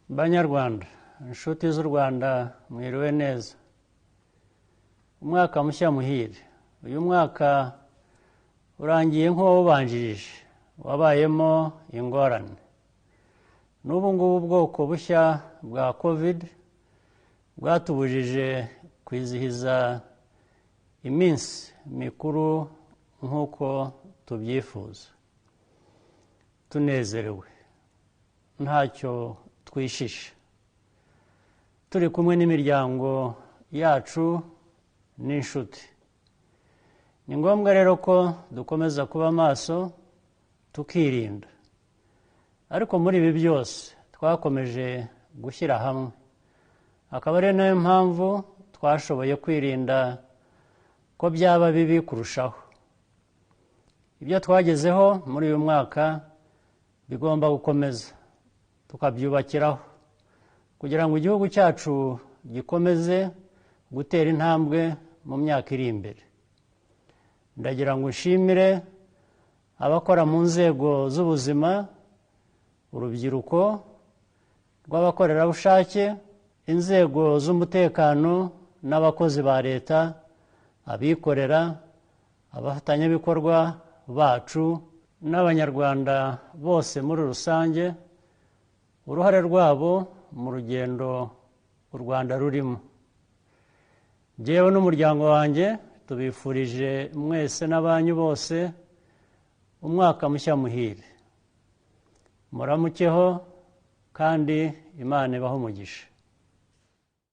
Banyarwanda, inshuti z'u Rwanda, mwiriwe neza. Umwaka mushya muhire. Uyu mwaka urangiye nk'uwawubanjirije, wabayemo ingorane. N'ubu ngubu ubwoko bushya bwa Covid bwatubujije kwizihiza iminsi mikuru nk'uko tubyifuza, tunezerewe, ntacyo twishisha, turi kumwe n'imiryango yacu n'inshuti. Ni ngombwa rero ko dukomeza kuba maso, tukirinda. Ariko muri ibi byose twakomeje gushyira hamwe, akaba ari nayo mpamvu twashoboye kwirinda ko byaba bibi kurushaho. Ibyo twagezeho muri uyu mwaka bigomba gukomeza, tukabyubakiraho kugira ngo igihugu cyacu gikomeze gutera intambwe mu myaka iri imbere. Ndagira ngo nshimire abakora mu nzego z'ubuzima, urubyiruko rw'abakorerabushake, inzego z'umutekano n'abakozi ba leta, abikorera, abafatanyabikorwa bacu n'Abanyarwanda bose muri rusange, uruhare rwabo mu rugendo u Rwanda rurimo. Njyewe n'umuryango wanjye tubifurije mwese n'abanyu bose umwaka mushya muhire. Muramukeho kandi Imana ibahe umugisha.